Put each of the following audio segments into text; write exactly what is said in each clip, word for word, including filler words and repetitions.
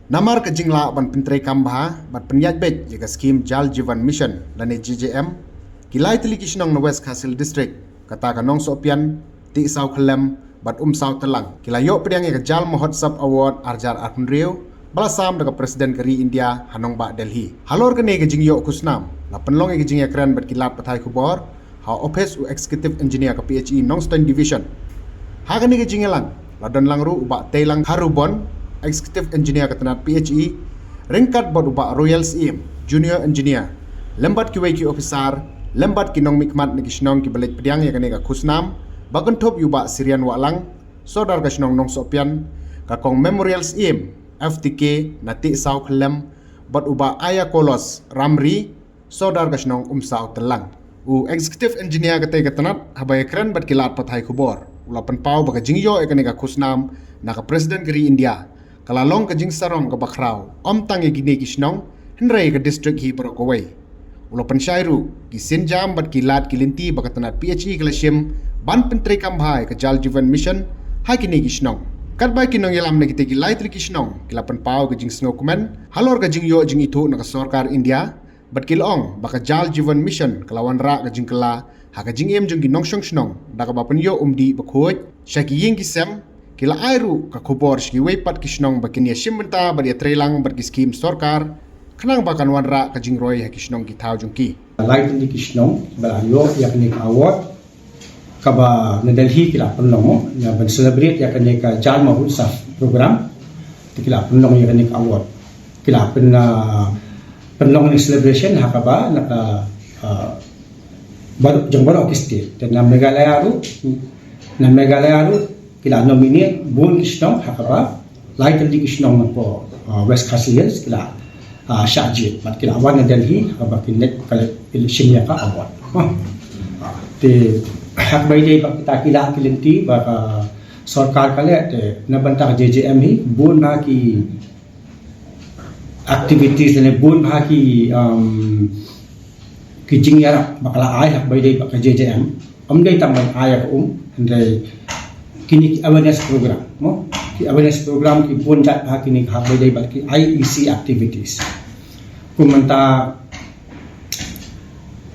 Namar ka jinglah ban pyntreikam bha bad pynïaid beit ïa ka skhim Jal Jeevan Mission lane J J M, ki lai tylli ki shnong na West Khasi Hills District, kata ka Nongsohpian, Tiehsaw Khellem bad Umsaw Tellang, ki la ïoh pdiang ïa ka Jal Mahotsav Award ar hajar arphew hynriew ba la sam da ka President ka ri India ha nongbah Delhi. Halor kane ka jingïoh khusnam la pynlong ïa ka jingïakren bad ki lad pathai khubor ha ophis u Executive Engineer ka P H E Nongstoiñ Division. Ha kane ka jingïalang la don lang ruh u Bah Teilang Kharubon, Executive Engineer ka tnat P H E, ryngkat bad u Bah Royal Syiem, Junior Engineer, lem bad kiwei ki ophisar, lem bad ki nongmihkhmat na ki shnong kiba leit pdiang ïa kane ka khusnam, ba kynthup ïa u Bah Sirian Wahlang, Sordar ka shnong Nongsohpian, ka Kong Memorial Syiem, F T K na Tiehsaw Khellem, bad u Bah Aya Kolos Ramri, Sordar ka shnong Umsaw Tellang. U Executive Engineer katei ka tnat, haba ïakren bad ki lad pathai khubor, u la pynpaw ba ka jingïoh ïa kane ka khusnam na ka President ka ri India ka la long ka jingsarong kaba khraw, ym tang ïa kine ki shnong, hynrei ïa ka district hi baroh kawei. U la pynshai ruh ki sienjam bad ki lad ki lynti ba ka tnat P H E ka la shim ban pyntreikam bha ïa ka Jal Jeevan Mission ha kine ki shnong. Katba ki nongïalam na kitei ki lai tylli ki shnong ki la pynpaw ka jingsngewkmen halor ka jingïoh jingithuh na ka sorkar India, bad ki la ong ba ka Jal Jeevan Mission ka la wanrah ka jingkylla ha ka jingim jong ki nongshong shnong da kaba pynïoh umdih bakhuid sha ki ïing ki sem, ki la ai ruh ka khubor sha kiwei pat ki shnong ba kin ïashim bynta bad ïatreilang bad ki skhim sorkar, khnang ba kan wanrah ka jingroi ha ki shnong ki thaw jong ki. Lai tylli ki shnong ba la ïoh ïa kane ka award, kaba na Delhi ki la pynlong mo, na ban celebrate ïa kane ka Jal Mahotsav program, te ki la pynlong ïa kane ka award. Ki la pyn, ah, pynlong ïa kane celebration ha kaba na ka, ah, baroh, jong baroh ki state. Te na Meghalaya ruh, na Meghalaya ruh, ki la nominate bun ki shnong ha kaba lai tylli ki shnong na poh, ah, West Khasi Hills ki la, ah, shah jied bad ki la wan na Delhi ha kaba kin leit ka, kin shim ïa ka award. Ah. Ah, te ha kaba ïadei bad kita ki lad ki lynti ba ka sorkar ka leh, te na bynta ka J J M hi bun bha ki activities lane bun bha ki, um, ki jingïarap ba ka la ai ha kaba ïadei bad ka J J M. Ym dei tang ban ai ïa ka um, hynrei kine ki awareness program mo, ki awareness program ki bun jait bha kine ha kaba ïadei bad ki I E C activities. Kum mynta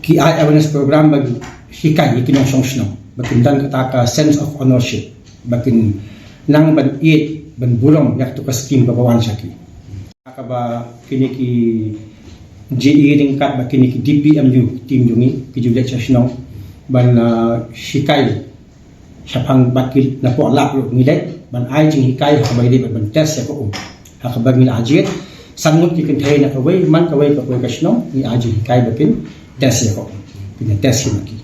ki ai awareness program ban hikai ïa ki nongshong shnong ba kin don kata ka sense of ownership, ba kin nang ban ïeit ban burom ïa kata ka skhim kaba wan sha ki. Kaba kine ki J E ryngkat bad kine ki D P M U, team jong ngi, ki ju leit sha shnong ban, ah, hikai shaphang bad ki, na poh lab ruh ngi leit ban ai jinghikai ha kaba ïadei bad ban test ïa ka um. Ha kaba ngi la jied san ngut ki kynthei na kawei man kawei ka kawei ka shnong, ngi ai jinghikai ba kin test ïa ka um, kin test ïa ki.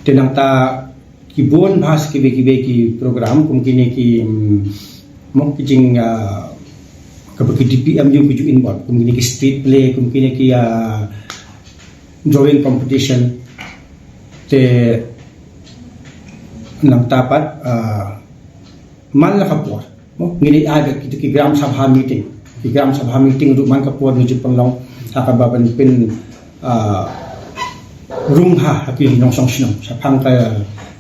Te nangta ki bun bha sa kiwei kiwei ki program kum kine ki, mm, mo ki jing, ah, kaba ki D P M U ki ju involve, kum kine ki street play, kum kine ki, ah, drawing competition. Te nangta pat, ah, man la ka por mo, ngi dei ai bad kita ki gram sabha meeting. Ki gram sabha meeting ruh man ka por ngi ju pynlong ha kaba ban pyn, ah, rung ha, ha ki nongshong shnong shaphang ka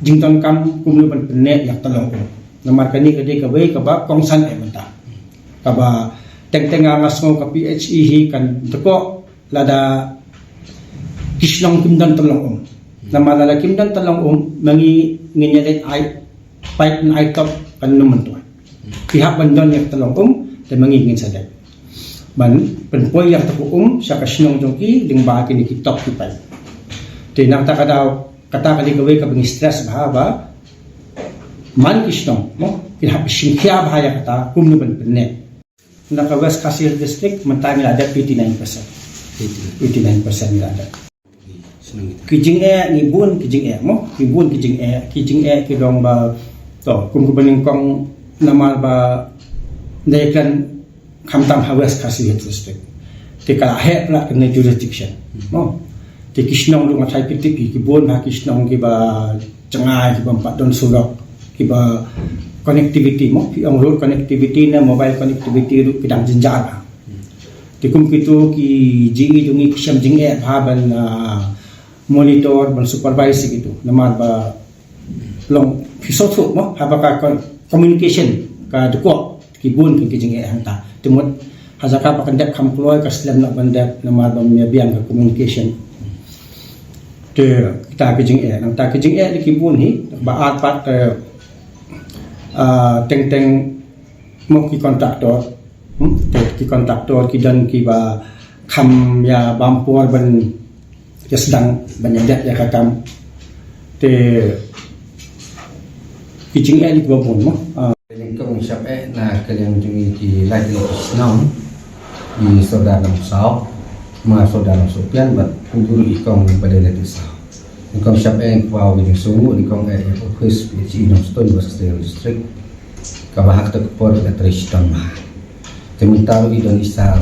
jingdonkam kumno ban pynneh ïa ka tyllong um. Namar kane ka dei kawei kaba kongsan eh mynta. Kaba teng teng nga sngew ka P H E hi kan dkoh lada ki shnong kim don tyllong um. Namar lada kim don tyllong um, ma ngi ngin ïa leit ai pipe ne ai top kan nym myntoi. Ki hap ban don ïa ka tyllong um, te ma ngi ngin sa leit ban pynpoi ïa kata ka um sha ka shnong jong ki lyngba kine ki top ki pipe. Te nangta ka daw kata ka dei kawei kaba ngi stress bha ba man ki shnong mo, ki hap shim khia bha ïa kata kumno ban pynneh. Na ka West Khasi Hills District mynta ngi la dep eighty nine percent. Eighty nine percent ngi la dep. Ki jingeh ngi bun ki jingeh mo, ngi bun ki jingeh, ki jingeh ki dang ba to kum kaba nyngkong namar ba dei kan khamtam ha West Khasi Hills District. Te ka la heh pla kane jurisdiction mo. Te ki shnong ruh nga tharai phi tip ki bun ha ki shnong kiba jngai, kiba ym pat don surok, kiba connectivity mo, ki ong road connectivity ne mobile connectivity ruh ki dang jynjar bha. Te kum kito ki J E jong ngi ki shem jingeh bha ban, ah, monitor, ban supervise kito. Namar ba long phi sngewthuh mo, haba ka con-, communication ka dkoh. Ki bun ki jingeh hangta. Te mut ha jaka ba kan dep kham kloi ka slem noh ban dep namar ba ym ïa biang ka communication. Te kita ki jingeh, nangta ki jingeh ni ki bun hi, ba ar pat, eh, ah, teng teng mo ki contractor. Hmm? Te ki contractor ki don kiba kham ïa bam por ban ïa sdang ban ïa dep ïa ka kam. Te ki jingeh ni kiba bun mo. Ah. Nyngkong shap eh na ka liang jong i ki lai ki shnong i Sordar Nongsaw, ma Sordar Nongsohpian bad u guru i kong ba dei lai ki saw. Nyngkong shap eh pwa u jingsungu nyngkong eh office P H E Nongstoiñ West Khasi Hills District. Kaba ha kata ka por ka trei shitom ma. Te mynta ruh i don i sar,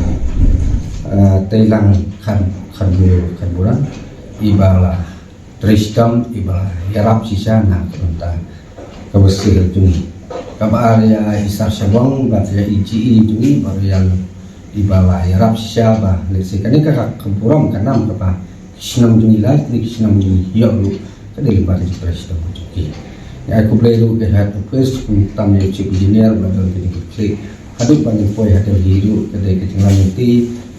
eh, Teilang Khar, Kharbur, Kharburan, iba la trei shitom, iba la ïarap shisha na ka bynta kaba sir jong i. Kaba ar ïa i sar Shabong bad ïa i G E jong i, bad ïa iba la ïarap shisha ba lehse kane ka, ka burom ka nam kaba shnong jong i, lait ne ki shnong jong i ïoh ruh ka dei lyngba ka jingtrei shitom jong ki. Ngi ai khublei ruh ka head office, khamtam ïa u chief engineer ba don ka jingkyrkhu haduh ba ngin poi ha Delhi ruh, ka dei ka jinglong lynti,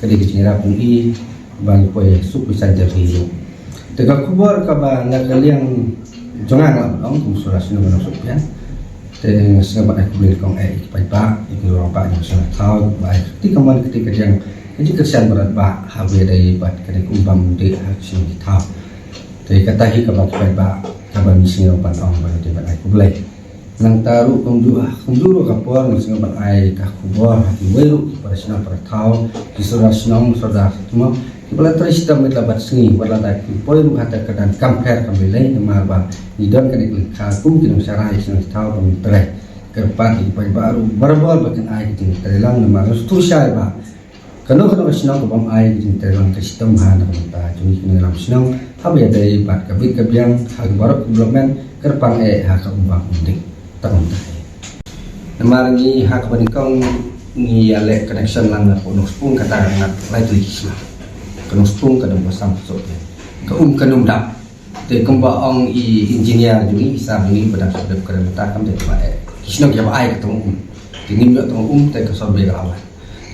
ka dei ka jingïarap jong i ba ngin poi suk pyrshah Delhi ruh. Te ka khubor kaba na ka liang jong nga, nga la ong kum u Sordar shnong Nongsohpian. Te nga sngewbha ban ai khublei kong eh ïa ki paidbah, ïa ki rangbah jong ka shnong Thaw, ba ai kti kamon kti kadiang ka jingkyrshan baroh ba ha kaba ïadei bad kane ka um bam um dih ha ka shnong Thaw. Te kata hi kaba ki paidbah kaba ngi sngew ban ong, ban ïa ban ai khublei. Nangta ruh kumjuh, kumjuh ruh ka por ngi sngew ban ai ka khubor ha kiwei ruh ki para shnong para thaw, ki sordar shnong sordar shnong, kiba la trei shitom mynta bad sngi, wat la da ki poi ruh ha kata ka dang kam pher kam lei lei, namar ba ngi don kane ka lyngkha kum ki nongshakri shnong thaw ba ngin trei. Kyrpad ïa ki paidbah ruh barabor ba kin ai ka jingtreilang, namar sngewthuh shai ba kano kano ka shnong ka bym ai ka jingtreilang ka shitom ha na ka bynta jong ki nongïalam shnong, haba ïadei bad ka bit ka biang ha ka baroh ka development, kyrpang eh ha ka um bam um dih. Tang kumta. Namar ngi ha kaba nyngkong ngi ïaleh connection lang na Nongspung, kata ka ngat lai tylli ki shnong. Ka Nongspung ka dang ba sam ka sop, ka um ka num dap. Te kumba ong i engineer jong ngi, i sar jong ngi ba dang shu dep kren mynta, kam dei ba eh ki shnong kiba ai katto um. Te ngim ïoh katto um te ka survey ka la wan.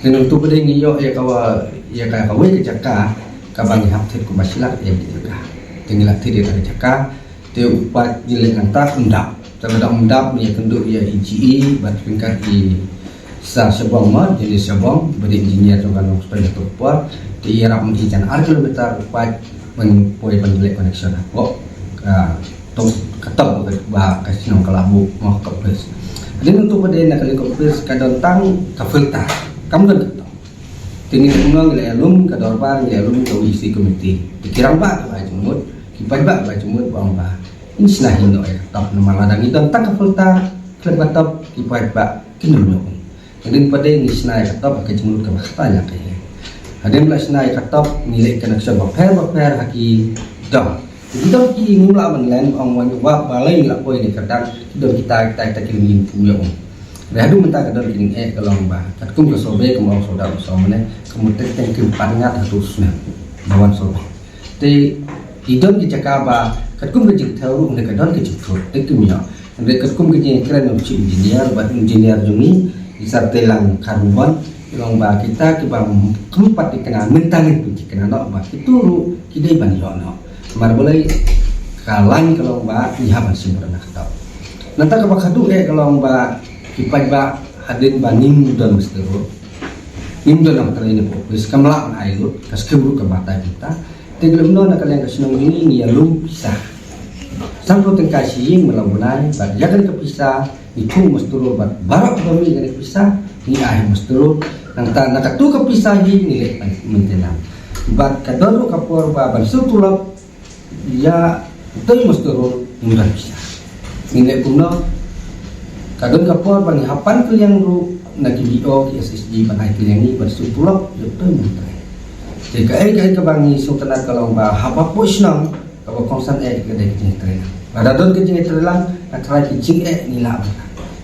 Te nangtu pat de ngi ïoh ïa ka wa, ïa ka, kawei ka jaka kaba ngi hap thied kumba shi lak ïa ka jaka. Te ngi la thied ïa ka jaka. Te u paid ngi leh nangta um dap. Te lada um dap ngi ïakynduh ïa i G E bad ryngkat i Sir Shabong mo, Dennis Shabong, ba dei engineer jong ka Nongstoiñ ha kato ka por. Te ïarap ïa i jan ar kilometer u paid ban poi ban leh connection hapoh ka tong, ka tong ba ka shnong ka la buh mo, ka office. Hadien nangtu pat de na ka liang ka office ka don tang ka filter, kam don ka tong. Te ngi kumno ngi la ïalum, ka dorbar ngi la ïalum ka V C committee. Te ki rangbah ki ba jingmut, ki paidbah ki ba jingmut ba ong ba ngin shna hi noh ïa ka top, namar lada ngi don tang ka filter khlem ka top, ki paidbah kin ym ïoh. Hadien pat de ngi shna ïa ka top ha ka jingmut kaba khatduh ïa ka ïing. Hadien ba la shna ïa ka top ngi leh connection bapher bapher ha ki dong. Ki dong ki ngim lah ban len, ong wan wa balei ngi la poi ne ka dang, ki dong kita kita kita ki ring kum ïoh. Hynrei haduh mynta ka don ki ring eh ka long ba katkum ka survey, kum ong sordar sor mane, ka mut teng teng ki pat ngat haduh snem ba wan survey. Te ki don ki jaka ba katkum ka jingthew ruh ne ka don ka jingthut te kim ïoh. Hynrei katkum ka jingkren u chief engineer bad engineer jong ngi, i Sir Teilang Kharburan, ki ong ba kita kiba ym pat thikna mynta ngin pynthikna noh ba kito ruh ki dei ban ïoh noh. Namar balei, ka lain ka long ba ngi hap ban shim bynta na ka top. Nangta kaba khatduh eh ka long ba ki paidbah hadien ba ngim don muster ruh, ngim don nongtrei na office, kam lah ban ai lut, ka skim ruh ka batai kita. Te ngi leh kumno na ka liang ka shnong jong ngi, ngi ïalum pisa. Sanphew tyngka shi ïing man la u bnai, bad ïa kane ka pisa ngi thung muster ruh bad baroh kaba mih kane ka pisa ngi ai muster ruh. Nangta na kato ka pisa hi ngi leh maintenance. Bad ka don ruh ka por ba ban siew tulop ïa utei muster ruh ngim don pisa. Ngi leh kumno, ka don ka por ba ngi hap ban kylliang ruh na ki D O, ki S H G ban ai kylliang ngi ban siew tulop ïa utei muster. Te kaei kaei kaba ngi sngewtynnat ka long ba haba poi shnong kaba kongsan eh ka dei ka jingtrei. Lada don ka jingtrei lang, ka tharai ka jingeh ngi lah ban.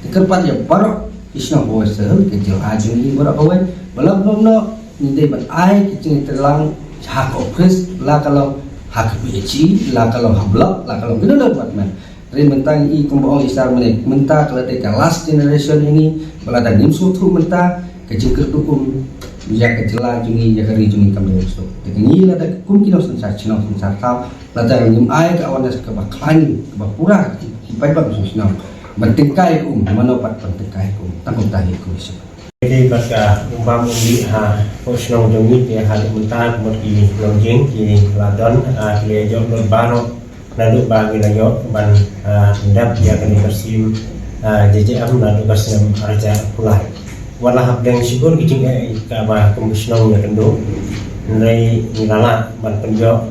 Te kyrpad ïa baroh ki shnong kawei seh ka jylla jong ngi baroh kawei ba lada kumno ngi dei ban ai ka jingtrei lang ha ka office, la ka long ha ka P H E, la ka long ha block, la ka long kino kino department. Hynrei mynta ngi i kumba ong i Sar mynne, mynta ka la dei ka last generation jong ngi, ba lada ngim sngewthuh mynta, ka jingkyrduh um ïa ka jylla jong ngi, ïa ka ri jong ngi kam dei shuh. Te ngi lada kum ki nongshong shnong, shong shnong thaw, lada ngim ai ka awareness kaba khlaiñ, kaba pura ki, ki paidbah shong shnong ban tyngkai um, mano pat ban tyngkai um, tang kumta hi kum i Sar. Te bad ka um bam um dih ha ka shnong jong ngi te ha mynta ka mut ki nongïing ki la don, ah, ki la ïoh lut baroh naduh ba ngi la ïoh ban, ah, pyndep ïa kane ka sim, ah, J J M naduh ka snem arhajar arphew lai. Wat la hap deng shibun ki jingeh kaba kum ka shnong ïakynduh, hynrei ngi la lah ban pynïoh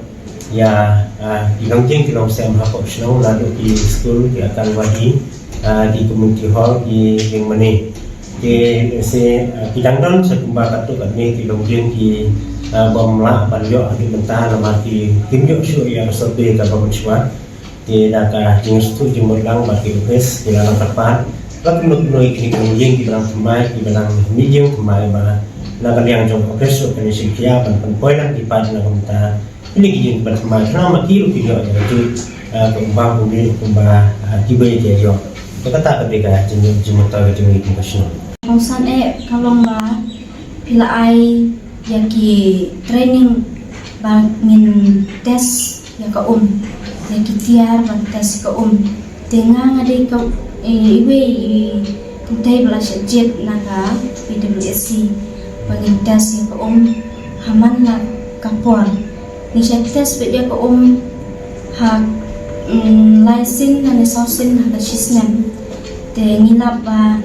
ïa, ah, ki nongïing ki nongsem hapoh shnong naduh ki skul, ki Anganwadi, ah, ki community hall, ki ïing mane. Te se, ah, ki dang don sa kumba katto katne ki nongïing ki, ah, bym lah ban ïoh ha ki bynta namar ki kim ïoh shuh ïa ka survey kaba mynshuwa. Te da ka jingsngewthuh jingmut lang bad ki office ki la nang kyrpad. La kumno kumno ïa kine ki nongïing kiba nang thymmai, kiba nang mih ïing thymmai ba na ka liang jong office ruh kane shisha ban pynpoi lang ki paid na ka bynta kine ki ïing kiba thymmai, khnang ba ki ruh kin ïoh ïa ka jingïoh, eh, kumba kumne kumba, eh, kiwei ki ïoh. Te kata ka dei ka jingmut, jingmut ka jong ngi kum ka shnong. Kongsan eh ka long ba phi la ai ïa ki training ba ngin test ïa ka um, ïa ki tiar ban test ïa ka um. Te nga nga dei ka, eh, iwei i kynthei ba la shah jied na ka P W S C ba ngin test ïa ka um ha man la ka por. Ngi shah test beit ïa ka um ha, mm, lai sien lane saw sien ha ka shi snem. Te ngi lap ba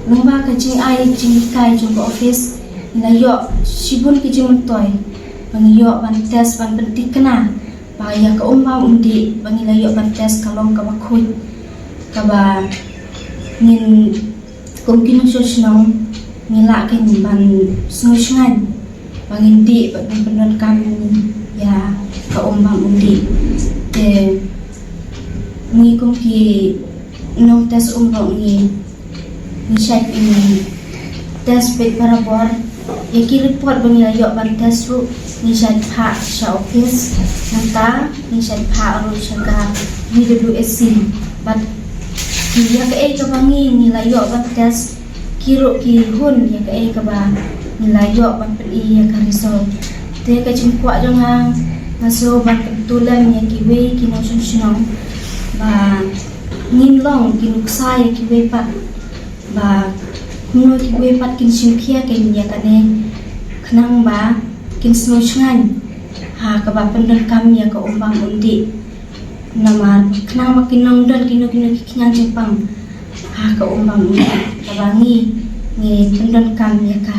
lyngba ka jingai jinghikai jong ka office ngi la ïoh shibun ki jingmyntoi ba ngi ïoh ban test ban pynthikna ba ïa ka um bam um dih ba ngi la ïoh ban test ka long kaba khuid, kaba ngin kum ki nongshong shnong ngi lah kein ban sngewshngaiñ ba ngin dih bad ban pyndonkam ïa ka um bam um dih. Te ngi kum ki nongtest um ruh ngi, ngi shait, ngi test beit barabor. Ïa ki report ba ngi la ïoh ban test ruh ngi shait phah sha office. Nangta ngi shait phah ruh sha ka P W S C. Bad ïa kaei kaba ngi, ngi la ïoh ban test, ki ruh ki hun ïa kaei kaba ngi la ïoh ban pyni ïa ka result. Te ka jingkwah jong nga, nga sngew ban kyntu lem ïa kiwei ki nongshong shnong ba ngin long ki nuksa ïa kiwei pat, ba kumno kiwei pat kin shim khia kein ïa kane, khnang ba kin sngewshngaiñ ha kaba pyndonkam ïa ka um bam um dih. Namar khnang ba kin ym don kino kino ki khñiang jingpang ha ka um bam um dih kaba ngi, ngi pyndonkam ïa ka.